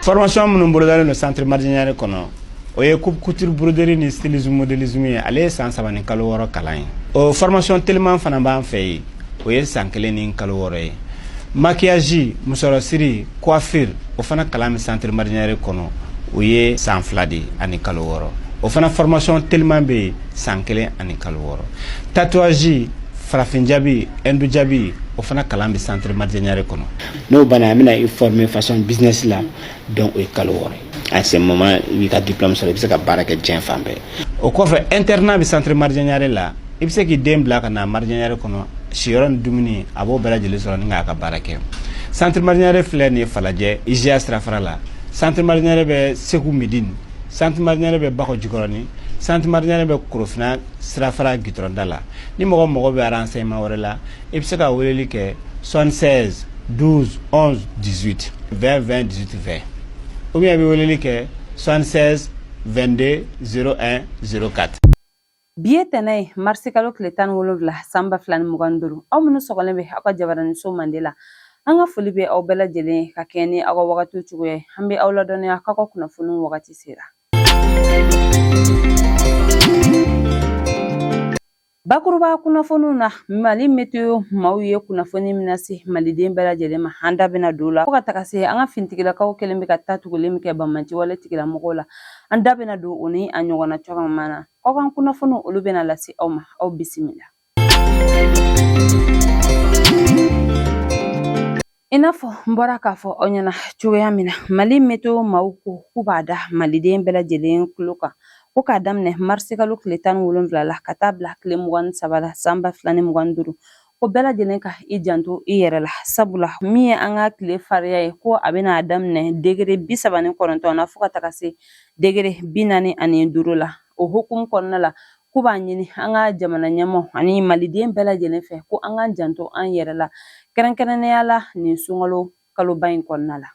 Formation minnu bolodalen don Centre Mardian Niare kɔnɔ, o ye coupe couture, broderie ni stylisme, modélisme ye. Ale ye san 3 ni kalo 6 kalan ye. O formation teliman fana b'an fɛ yen, o ye san 1 ni kalo 6 ye. Maquillage, musɔrɔsiri, coiffure, o fana kalan bɛ Centre Mardian Niare kɔnɔ, o ye san 2 de ani kalo 6. O fana formation teliman bɛ yen, san 1 ani kalo 6. Tatouage, farafin jabi, hindu jabi, o fana kalan bɛ Centre Mardian Niare kɔnɔ. N'o banna, an bɛna i former façon business la. Donc o ye kalo 6 ye. À ce moment, i b'i ka diplôme sɔrɔ, i bɛ se ka baara kɛ diɲɛ fan bɛɛ. O kɔfɛ, internat bɛ Centre Mardian Niare la. I bɛ se k'i den bila ka na Mardian Niare kɔnɔ, siyɔrɔ ni dumuni, a b'o bɛɛ lajɛlen sɔrɔ ni k'a ka baara kɛ. Centre Mardian Niare filɛ nin ye Falajɛ, IGA sirafara la. Centre Mardian Niare bɛ Segu Midine. Centre Mardian Niare bɛ Bakɔ Jikɔrɔni. Centre Mardian Niare bɛ Korofina sirafara gitɔrɔnda la. Ni mɔgɔ mago bɛ renseignement wɛrɛ la, i bɛ se ka weleli kɛ 76 12 11 18 20 20 18 20, ou bien i bɛ weleli kɛ 76 22 01 04. Bi ye tɛnɛ ye, marisikalo tile 17, san 2025. Aw minnu sɔgɔlen bɛ aw ka jabaraniso mande la, an ka foli bɛ aw bɛɛ lajɛlen ye ka kɛɲɛ ni aw ka wagatiw cogoya ye. An bɛ aw ladɔnniya k'aw ka kunnafoniw wagati sera. Bakuruba kunnafoniw na, Mali Meteo maaw ye kunnafoni min lase maliden bɛɛ lajɛlen ma, an da bɛna don o la, fo ka taga se an ka finitigilakaw kɛlen bɛ ka ta tuguli min kɛ banbaanciwale tigilamɔgɔw la, an da bɛna don o ni a ɲɔgɔnna caman na. Kɔkan kunnafoniw, olu bɛna lase aw ma. Aw bisimila. I n'a fɔ n bɔra k'a fɔ aw ɲɛna cogoya min na, Mali Meteo maaw ko k'u b'a da maliden bɛɛ lajɛlen tulo kan ko k'a daminɛ marisikalo tile 17 la ka taa bila tile 23 la, san 2025, ko bɛɛ lajɛlen ka i janto i yɛrɛ la, sabula min ye an ka tile fariya ye, ko a bɛna daminɛ degere 39 na fo ka taga se degere 45 la. O hukumu kɔnɔna la, k'u b'a ɲini an ka jamana ɲɛmaaw ani maliden bɛɛ lajɛlen fɛ ko an k'an janto an yɛrɛ la, kɛrɛnkɛrɛnnenya la nin sunkalo kaloba in kɔnɔna la.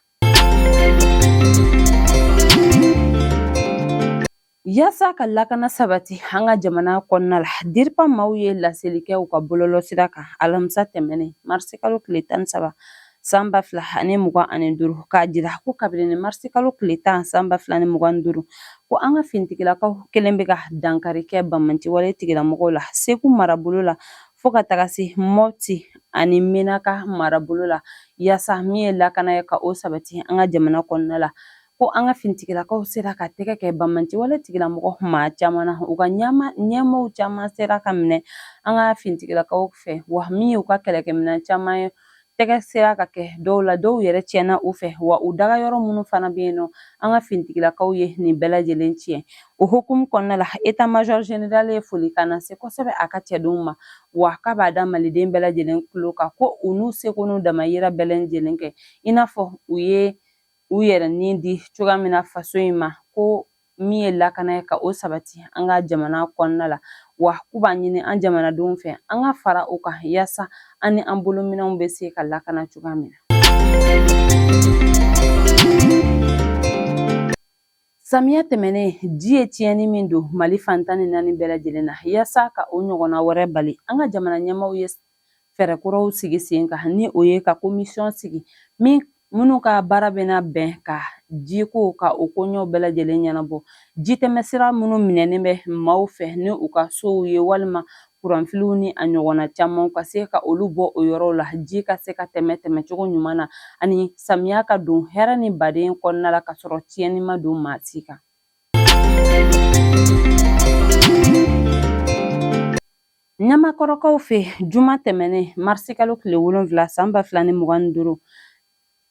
Yaasa ka lakana sabati an ka jamana kɔnɔna la, DIRPA maaw ye laseli kɛ u ka bɔlɔlɔsira kan alamisa tɛmɛnen, marisikalo tile 13, san 2025, k'a jira ko kabini marisikalo tile 10, san 2025, ko an ka finitigilakaw kɛlen bɛ ka dankari kɛ banbaanciwale tigilamɔgɔw la Segu marabolo la fo ka taga se Mɔti ani Menaka marabolo la, yaasa min ye lakana ye ka o sabati an ka jamana kɔnɔna la. Ko an ka finitigilakaw sera ka tɛgɛ kɛ banbaanciwale tigilamɔgɔ maa caman na, u ka ɲɛmaaw caman sera ka minɛ an ka finitigilakaw fɛ, wa min ye u ka kɛlɛkɛminɛn caman ye, tɛgɛ sera ka kɛ dɔw la, dɔw yɛrɛ tiɲɛna u fɛ, wa u daga yɔrɔ minnu fana bɛ yen nɔ, an ka finitigilakaw ye nin bɛɛ lajɛlen tiɲɛ. O hukumu kɔnɔna la, état major général ye folikan lase kosɛbɛ a ka cɛdenw ma, wa k'a b'a da maliden bɛɛ lajɛlen tulo kan ko u n'u seko n'u damayira bɛɛ lajɛlen kɛ, i n'a fɔ u ye u yɛrɛ ni di cogoya min na faso in ma, ko min ye lakana ye ka o sabati an ka jamana kɔnɔna la, wa k'u b'a ɲini an jamanadenw fɛ an ka fara o kan yaasa an ni an bolominɛnw bɛ se ka lakana cogoya min na. Samiya tɛmɛnen, ji ye tiɲɛni min don Mali fan 14 bɛɛ lajɛlen na, yaasa ka o ɲɔgɔnna wɛrɛ bali, an ka jamana ɲɛmaaw ye fɛɛrɛ kuraw sigi sen kan, ni o ye ka komisiyɔn sigi min minnu ka baara bɛna bɛn ka jiko ka o koɲɛw bɛɛ lajɛlen ɲɛnabɔ. Jitɛmɛsira minnu minɛnen bɛ maaw fɛ ni u ka sow ye walima kuranfiliw ni a ɲɔgɔnna caman, ka se ka olu bɔ o yɔrɔw la, ji ka se ka tɛmɛ tɛmɛcogo ɲuman na, ani samiya ka don hɛrɛ ni baden kɔnɔna la ka sɔrɔ tiɲɛni ma don maa si kan. Ɲamakɔrɔkaw fɛ, juma tɛmɛnen, marisikalo tile 7, san 2025,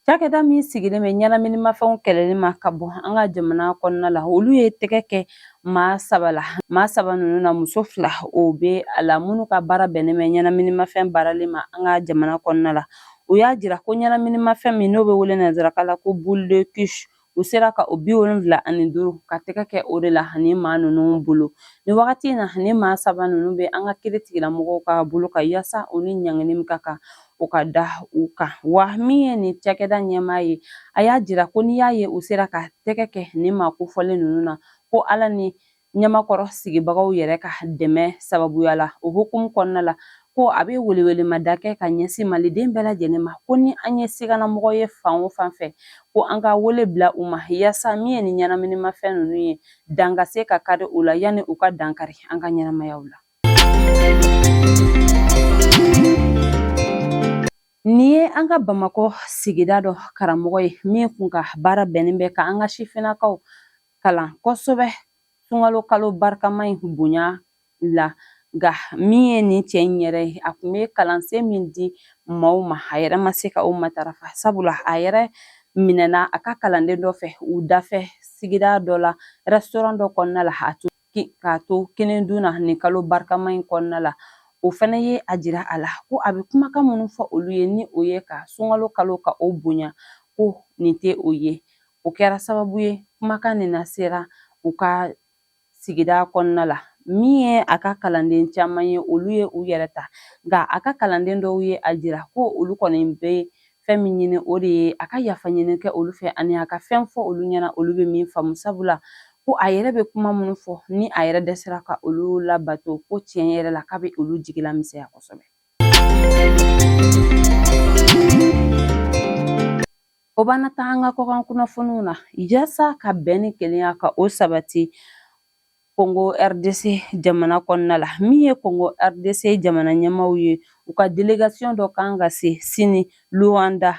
cakɛda min sigilen bɛ ɲɛnaminimafɛnw kɛlɛli ma ka bɔ an ka jamana kɔnɔna la, olu ye tɛgɛ kɛ maa saba la. Maa saba ninnu na, muso fila o bɛ a la, minnu ka baara bɛnnen bɛ ɲɛnaminimafɛn baarali ma an ka jamana kɔnɔna la. U y'a jira ko ɲɛnaminimafɛn min n'o bɛ wele nanzarakan la ko boule de kush. U sera ka o 75 ka tɛgɛ kɛ o de la ni maa ninnu bolo. Nin wagati in na, ni maa saba ninnu bɛ an ka kiri tigilamɔgɔw ka bolo kan yaasa u ni ɲangini min ka kan, o ka da u kan. Wa min ye nin cakɛda ɲɛmaa ye, a y'a jira ko n'i y'a ye u sera ka tɛgɛ kɛ nin maa kofɔlen ninnu na, ko Ala ni ɲamakɔrɔ sigibagaw yɛrɛ ka dɛmɛ sababuya la. O hukumu kɔnɔna la, ko a bɛ welewelemada kɛ ka ɲɛsin maliden bɛɛ lajɛlen ma, ko ni an ye siganamɔgɔ ye fan o fan fɛ, ko an ka wele bila u ma yaasa min ye nin ɲɛnaminimafɛn ninnu ye, dan ka se ka kari u la yanni u ka dankari an ka ɲɛnamayaw la. Nin ye an ka Bamakɔ sigida dɔ karamɔgɔ ye min kun ka baara bɛnnen bɛ ka an ka sifinnakaw kalan kosɛbɛ sunkalo kalo barikama in bonya la. Nka min ye nin cɛ in yɛrɛ ye, a kun bɛ kalansen min di maaw ma, a yɛrɛ ma se ka o matarafa, sabula a yɛrɛ minɛna a ka kalanden dɔ fɛ u dafɛ sigida dɔ la, restaurant dɔ kɔnɔna la, a to k'a to kini dun na nin kalo barikama in kɔnɔna la. O fana ye a jira a la ko a bɛ kumakan minnu fɔ olu ye, ni o ye ka sunkalo kalo ka o bonya, ko nin tɛ o ye. O kɛra sababu ye kumakan nin nasera u ka sigida kɔnɔna la. Min ye a ka kalanden caman ye, olu ye u yɛrɛ ta, nka a ka kalanden dɔw ye a jira ko olu kɔni bɛ fɛn min ɲini, o de ye a ka yafa ɲini kɛ olu fɛ ani a ka fɛn fɔ olu ɲɛna olu bɛ min faamu, sabula ko a yɛrɛ bɛ kuma minnu fɔ, ni a yɛrɛ dɛsɛra ka olu labato, ko tiɲɛ yɛrɛ la k'a bɛ olu jigila misɛnya kosɛbɛ. O b'an ta an ka kɔkan kunnafoniw na. Yaasa ka bɛn ni kelenya ka o sabati Congo RDC jamana kɔnɔna la, min ye Congo RDC jamana ɲɛmaaw ye, u ka délégation dɔ kan ka se sini Luanda,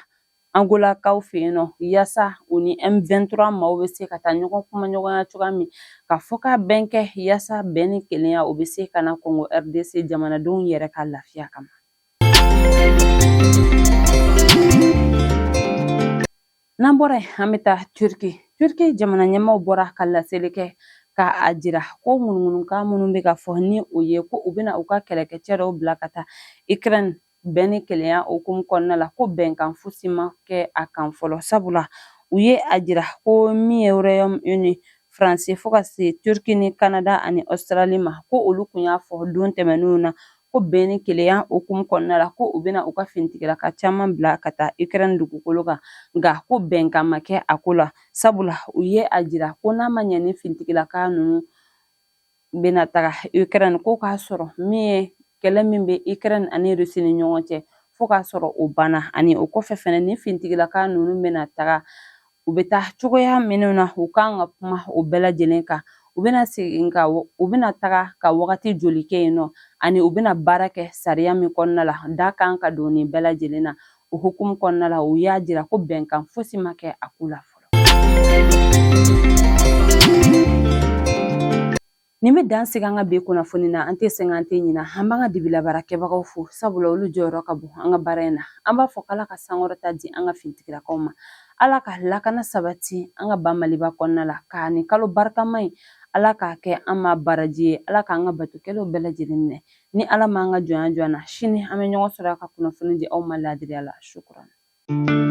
Angolakaw fɛ yen nɔ, yaasa u ni M23 maaw bɛ se ka taa ɲɔgɔn kuma ɲɔgɔnya cogoya min, ka fɔ ka bɛn kɛ yaasa bɛn ni kelenya o bɛ se ka na Congo RDC jamanadenw yɛrɛ ka lafiya kama. N'an bɔra yen, an bɛ taa Turki. Turki jamana ɲɛmaaw bɔra ka laseli kɛ ka a jira ko ŋunuŋunukan minnu bɛ ka fɔ, ni o ye ko u bɛna u ka kɛlɛkɛcɛ dɔw bila ka taa Ukraine bɛn ni kelenya hukumu kɔnɔna la, ko bɛnkan fosi ma kɛ a kan fɔlɔ, sabula u ye a jira ko min ye Royaume-Uni, Faransi, fo ka se Turki ni Canada ani Australie ma, ko olu kun y'a fɔ don tɛmɛnenw na ko bɛn ni kelenya hukumu kɔnɔna la, ko u bɛna u ka finitigilaka caman bila ka taa Ukraine dugukolo kan, nka ko bɛnkan ma kɛ a ko la, sabula u ye a jira ko n'a ma ɲɛ ni finitigilaka ninnu bɛna taga Ukraine, ko k'a sɔrɔ min ye kɛlɛ min bɛ Ukraine ani Russie ni ɲɔgɔn cɛ, fo k'a sɔrɔ o banna, ani o kɔfɛ fɛnɛ ni finitigilaka ninnu bɛna taga, u bɛ taa cogoya minnu na, u kan ka kuma o bɛɛ lajɛlen kan, u bɛna segin ka u bɛna taga ka wagati joli kɛ yen nɔ, ani u bɛna baara kɛ sariya min kɔnɔna la, da kan ka don nin bɛɛ lajɛlen na. O hukumu kɔnɔna la, u y'a jira ko bɛnkan fosi ma kɛ a ko la fɔlɔ. Nin bɛ dan sigi an ka bi kunnafoni na. An tɛ sɛgɛn, an tɛ ɲina. An b'an ka dibilabara kɛbagaw fo, sabula olu jɔyɔrɔ ka bon an ka baara in na. An b'a fɔ k'Ala ka sankɔrɔta di an ka finitigilakaw ma, Ala ka lakana sabati an ka ba Maliba kɔnɔna la, ka nin kalo barikama in, Ala k'a kɛ an ma baraji ye, Ala k'an ka batokɛlaw bɛɛ lajɛlen minɛ. Ni Ala m'an ka jɔnya jɔ an na, sini an bɛ ɲɔgɔn sɔrɔ ka kunnafoni di aw ma laadiriya la. Shukuran.